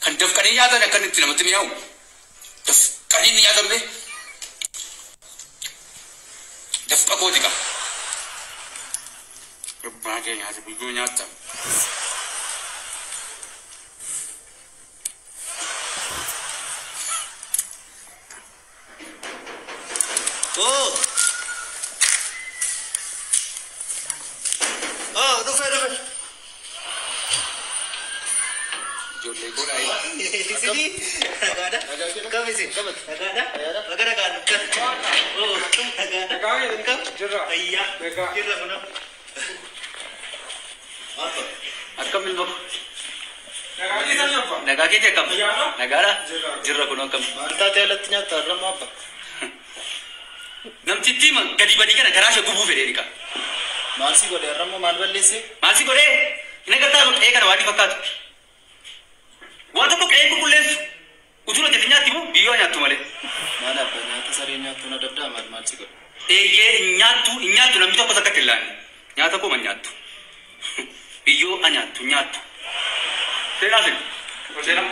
Kan dafqanii nyaatan akkan itti namatti mi'aawu. Dafqanii ni nyaatamne. Dafqa kooti qaba. Abbaa kee nyaata biyyoo nyaatta. Oh! Oh, dhufe dhufe. Ijoollee godhaa. Isinii nagaadha. Kam isin? Nagaadha. Baga nagaan dhuftan. Oh, nagaadha. Kam? Jirra. Fayyaa. Nagaa. Jirra kunoo. Akkam ilma koo? Nagaa keessan abbaa. Nagaa keeti akkam? Nagaadha. Nagaadha? Jirra. Jirra kunoo akkam? Maal taatee alatti nyaata har'ammoo abbaa? Namtittii gadi badii kana garaa ishee gubuu fedhee dhiqa. Maal si godhe har'ammoo maal balleesse? Maal si godhee? Hin agartaa qe'ee kana waan inni fakkaatu. Waan tokko qe'ee qulqulleessu. Utuu hojjetin nyaatti moo biyyoo nyaattu malee. Maal abbaa nyaata saree nyaattu na dabdaa maal maal si godhe? Eeyyee hin nyaattu hin nyaattu namni tokkos akkatti hin laanne. Nyaata koo man nyaattu. Biyyoo a nyaattu nyaattu. Seenaa sin. Seenaa.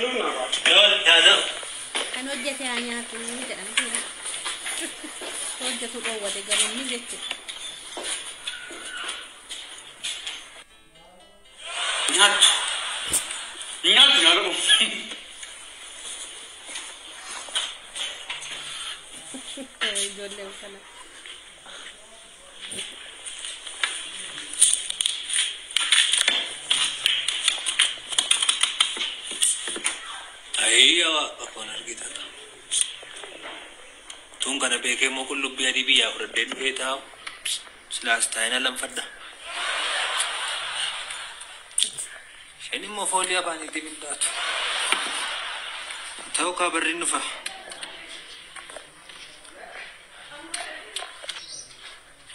Nuun nagaa. Nyaata. Kan hojjete haa nyaatu jedhamti. Hojjetu dhoowwate garuu inni jechuudha. Nyaattu. Nyaattu nyaata koo. Ijoolleen kana. Ayyaa akkoon argitan. Tun kana beekee immoo qullubbii adii biyyaa fudhadhee dhufee taa'u. Silaas taa'ina lamfadha. Isheen immoo foolii afaaniitti mil'aatu. Ta'u kaa barriin dhufa.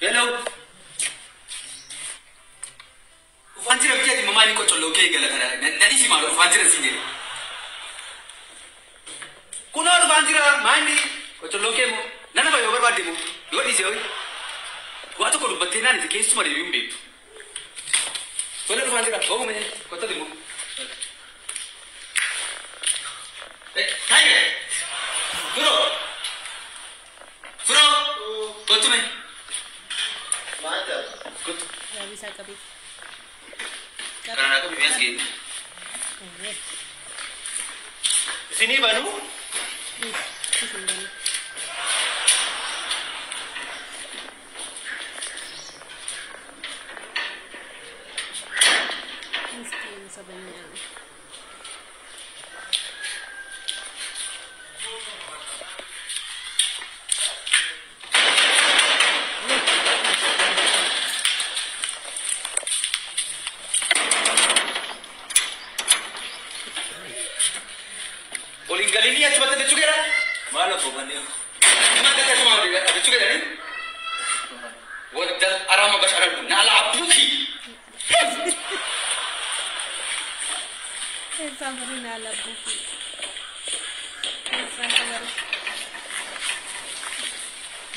Hello. Ufaan jira biyya dhimma maalii qocolloo kee gala kana. Nadhii si maal ufaan jira siin jedhe. Kunoo dhufaan jira maalli qocolloo kee moo nana yoo barbaadde moo yoo dhiise ho'i. Waa tokko dubbattee naan itti keessuma deebi'uu hin beektu. Tola dhufaan jira ooguma qottati moo. Taayire! Firoo! Firoo! Kottu mee. Kottu. Gaabii isaa qabee. Kana naa qabi mi'as geenye. Isinii banuu? Isin banu. Miskiin sabanyaa. Ol hin galini achumatti dachuu keera. Maal obbo Bannee? Maal gata achuma dachuu keerani? Wadda arama basharadhu naala abbuuki. Eessaan barii naa labbuufi. Eessaan kabaru.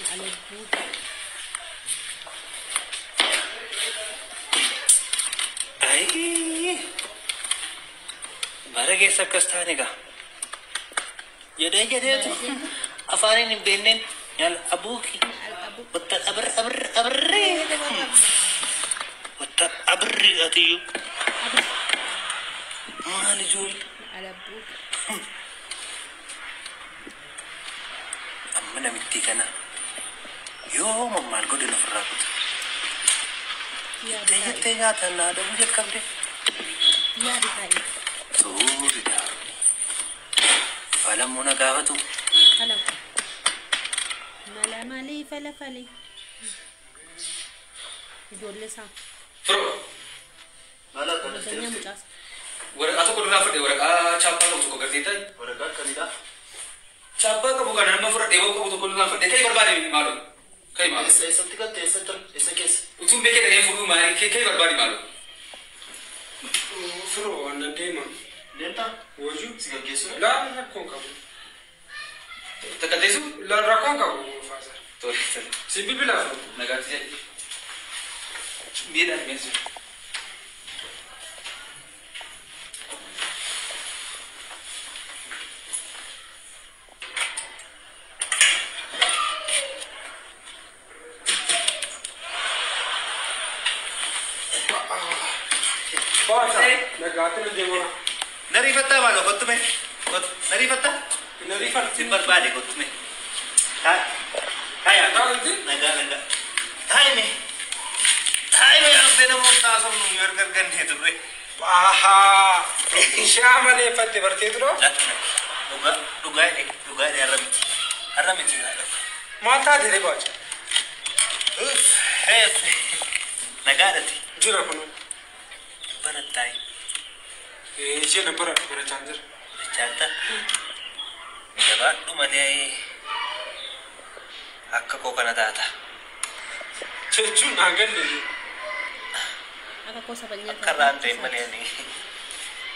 Naa labbuufi. Ayii! Bara keessa akkas taane egaa. Jedhee jedheetu afaaniin hin beekneen nyaal abuuki. Naa Wata abir abir abirree. Wata abirri atiyyuu. Maal ijoollee? labbuufi. Amma namittii kana yooma maal godhan ofirraa kuta. Yaadi Jettee taa'e. jettee nyaata naa dhabuu jalqabde. Yaadi taa'e. Suuridha. Falamuu na gaafatu. Fala. Mala malee fala fale. Ijoollee isaa. Firoo. Maal akka Sabanyaa mucaasa. Waraqaa tokko duraa fudhe waraqaa chaappaa qabu tokko gartee ta'e. Waraqaa akkamiidha? Chaappaa qabu kana nama fudhadhee waan qabu tokko duraa fudhee kai barbaade maaloo. Kai maaloo. Eessa eessatti galte eessa jira eessa keessa? Utuun beekee dhaqee fuudhuu maali kai barbaade maaloo. Firoo waan nan deema. Deemtaa? Wajju. Si gaggeessu? Laan rakkoon qabu. Takka teessu? Laan rakkoon qabu faasa. Tole tole. Si bilbilaaf. Nagaatti jedhi. Miidhaan meessu. Nagaatti nu deemona. Nariifattaa maaloo kottu mee? Kottu nariifattaa? Nariifatti. Si barbaade kottu mee? Taayi. Nagaa Nagaa nagaa. Taayi mee? Taayi mee abbee namoota haasofnu yoo erga argannee turre. Ahaa. Ishee amaleeffatte bartee turoo? Dhugaa dhugaa jedhe dhugaa jedhe har'a miti. Har'a miti haadha. Maal taate ree baaca? Nagaadhati. Jira kun. Barattaayi. Ishee na bara barachaan jira. Bilchaata. Jabaadhu malee akka koo kana taata. Jechuun naa galle. Akka koo saba nyaata. Akka irraan ta'e malee ani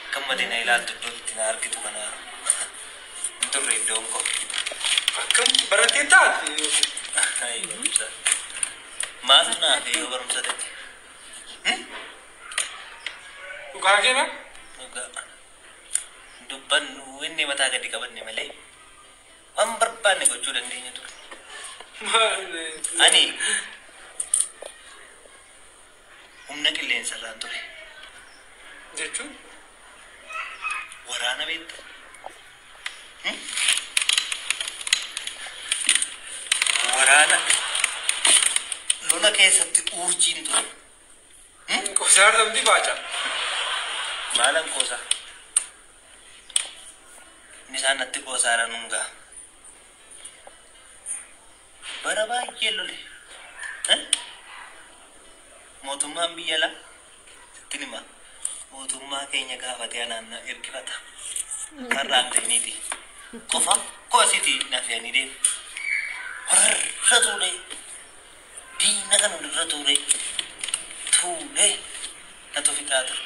akka malee na ilaaltu iddootti na argitu kana hin turre iddoon koo. Akkam barattee taate? Ay, barumsa. Maaltu naaf yoo barumsa ta'e? Dhugaa keena? Dhugaa. Dubbannu inni mataa gadi qabanne malee waan barbaanne gochuu dandeenya ture. Ani humna qilleensa irraan ture. Jechuun? Waraana beekta? Waraana lola keessatti urjiin ture. Qosaa argamti baaca. Maalan qoosaa? Inni isaan natti qoosaadhaan hungaa. Bara baay'ee lole. Mootummaan biyya alaa sittin hima. Mootummaa keenya gaafatee anaan na ergifata. Karraan ta'iniiti. Qofa koosiiti na fe'anii deemu. Warra tuulee. Diina kan walirra tuulee. Tuulee. Natu fixaa ture.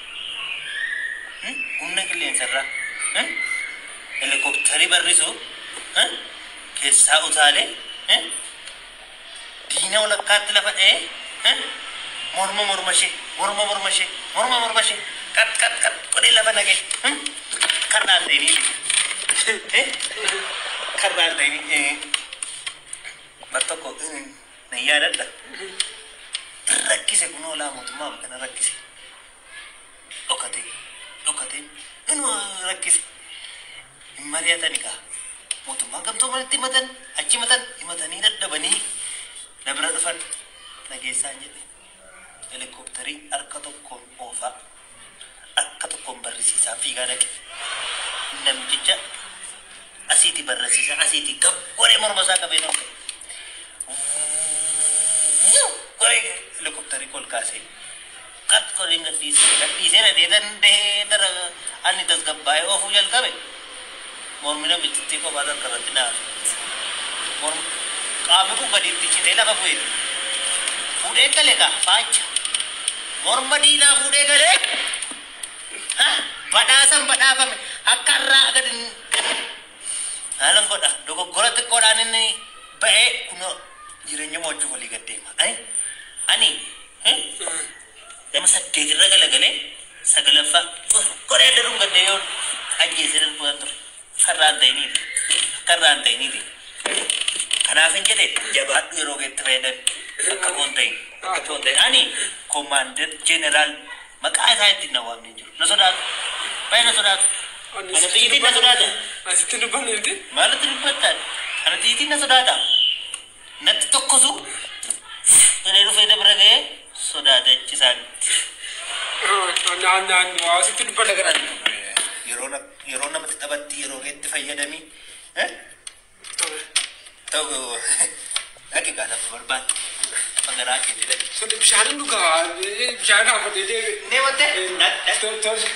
Humna qilleensarraa. Helikoptarii barrisu. Keessaa utaalee. Diina walakkaatti lafa dha'ee. Morma morma ishee. Morma morma ishee. Morma morma ishee. Qat qat qat godhee lafa naqee. Karraan ta'iniiti. Karraan ta'inii. Bar tokko na yaadadha. Rakkise kunoo laa mootummaa kana rakkise. Dhokatee dhokatee inuma rakkise. Hin mari'atani kaa. Mootummaan gamtoomanitti himatan achi himatan himatanii dadhabanii na bira dhufan nageessaan jedhe. Helikoptarii harka tokkoon oofaa harka tokkoon barrisiisaa fiigaa dhaqe. Namticha asiiti barrisiisaa asiiti gab godhee morma isaa qabee dhaqe. Godhee helikoptarii ol kaasee qat godhee gadhiisee gadhiisee dhadhee danda'ee dara ani tasgabbaa'ee oofuu jalqabe. Mormi namichittii kophaa harka irratti naafe. Mormi qaamni kun gaditti citee lafa bu'e. Fuudhee gale kaa faacha. Morma diinaa fuudhee galee. Badhaasan badhaafame akka irraa gadi haalan godha dogoggora xiqqoodhaan inni ba'ee kunoo jireenya mo'achuuf walii gad deema. Ani nama 8 irra galagalee 9ffaa godhee adda dhungadhee yoo ajjeesee darbaa ture. Karraan ta'iniiti. Karraan ta'iniiti. Kanaaf hin jedhe jabaadhu yeroo keetti fayyadame akka koon ta'in. Akka koon ta'in. Ani komaander jeneraal maqaa isaa ittiin na waamne jiru. Na sodaatu. Baay'ee na sodaatu. Ana xiyyitiin na sodaata. Asitti dubbanne miti? Maalatti dubbattaan? Ana xiyyitiin na sodaata. Natti tokkosu jedhee dhufee na bira ga'ee sodaata achi isaanitti. Naan asitti dubbanne gara. Yeroo namatti taphatti yeroo keetti fayyadami. Ta'u dhaqi gaa lafa barbaadde. Lafa garaa keetti dhaqi. Tole bishaan dhugaa bishaan dhaabbatee deebi'e. Deematte? Tole.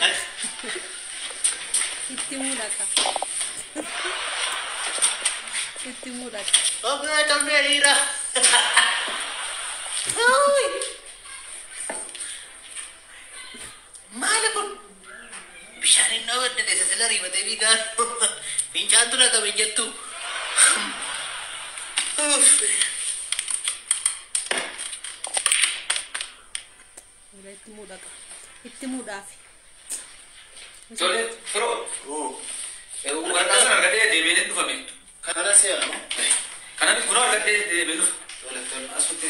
Itti mul'ata. Itti mul'ata. Obnaa tolmee dhiira. Maali kun? Bishaan hin dhaabadde dheessa sila riifatee fiigaa. Fincaantu na qabe jettu. Uff. Itti muudhaqa. Itti muudhaaf. Tole, firoo. Waraqaa sana argatee deemee dhufame. Kana seera moo? Kana kunoo argatee deemee dhufa. Tole tole asutti.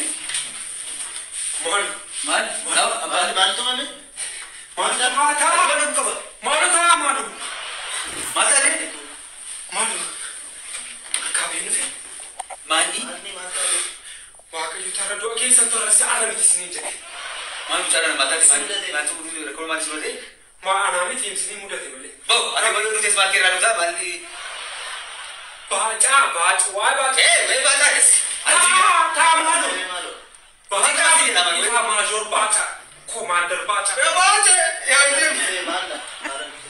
Maal? Maal? Maal maal tumame? Maal taa? Maal taa maal? Maal taatee? Maal? Akkaabee dhufe. Maali? Maal taate? Waaqayyo tarra du'a keessan torra si ala miti isiniin jedhe. Maal mucaadhaan maal taate? Maal maaltu rakkoo maal si godhee? Maa anaa miti isinii mudate malee. Boo, ati maal dhuftes maal keerraa dhuftaa maal? Baacaa baaca waa'ee baaca. Ee, baacaa. Taa taa maalo. Maalo? Baacaa jedhama. Maajoor baaca. Koomaandar baaca. Baaca! Yaa inni. Maal dha?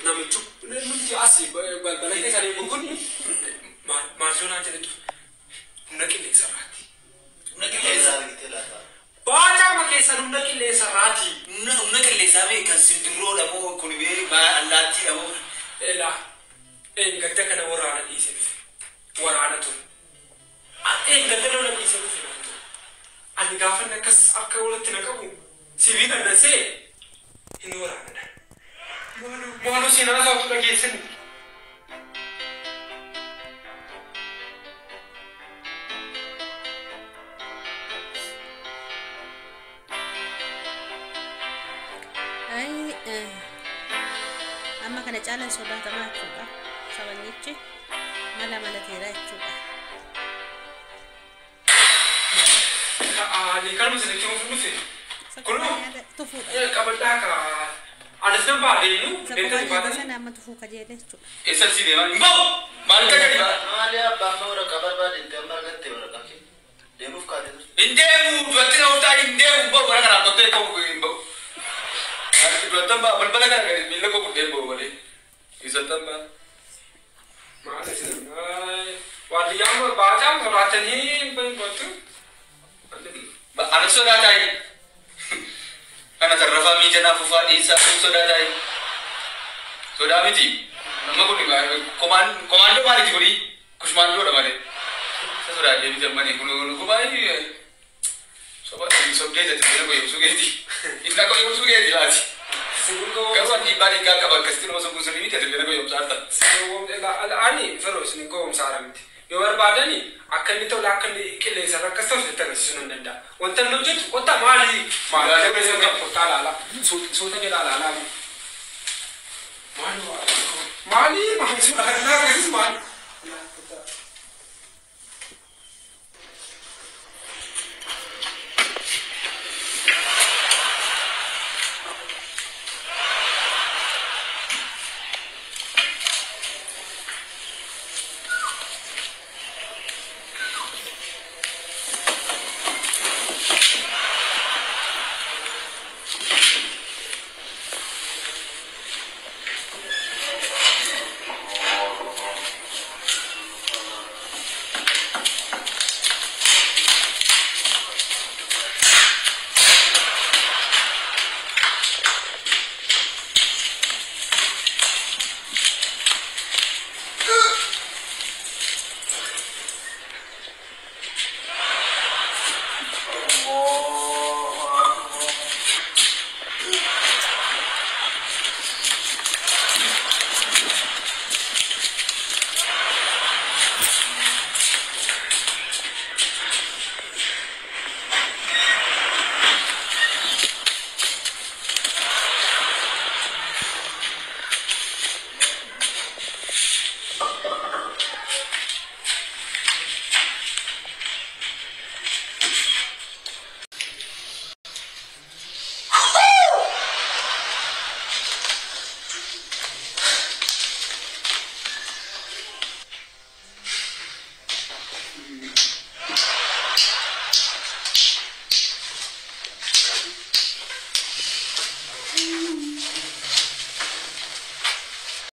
Namichi nuti asii balbala keessaa deemu kun maajoor jedhetu humna qilleensa irraati. Humna qilleensaa. Baacaa ma keessan humna qilleensa irraati. Humna qilleensaa bee kan simbirroodha moo kun bee allaattiidha moo? Elaa gadda kana waraana dhiise dhufe. Waraana ture. Gadda lola dhiise dhufe. Ani gaafa akkas akka walitti na qabu sibiila na see inni waraanadha. Maaloo seenaa isaatu dhageessani. Amma kana caalaan sodaatamaa jechuudha. Sabanyichi mala malateera jechuudha. Ani kanuma isinitti himuuf dhufe. Kunoo Tufuudha. qabadhaa ka anis nan ba'a deemu Isa deemtanii kophaa baatanii. sana amma tufuu kajeele jechuudha. Eessan si deemaa? Hin ba'u! Maal akka gadi ba'a? Maali abbaan waraqaa barbaade itti amma argatte waraqaa kee? Deemuuf kaatee turte. Hin deemu! Duratti na ooltaa hin deemu! Ba'u bara kanaa qottee koo hin ba'u. Durattan ba'a balbala kana gadi miila koo kuddeen ba'u malee. Eessattan ba'a? Maal isin waardiyyaa baacaa sodaatanii hin battu. Ana sodaataa kana tarrafaa miijanaa fufaa dhiinsaa kun sodaataa sodaa miti. Nama kun komaandoo maaliiti kuni? Kushmaandoodha malee. Isa sodaatee miti ammani kun kun baay'ee soba sobdee jette bira qoyyomsuu keeti. Inni qoyyomsuu keeti laati. Garuu ani dhiibbaa dhiigaa qaba akkasitti nama sobuun sirrii miti ati bira qoyyomsaa harta. Ani firoo isin gowwoomsaara miti. Yoo barbaadani akka inni ta'u akka inni qilleensa irra akkas ta'u sitti agarsiisuu nan danda'a. Wanta inni hojjetu kottaa maali? Maali? Kottaa laala. Suuta jedhaa laalaa. Maali? Maali? Maali? Suura kanaa agarsiisu maali?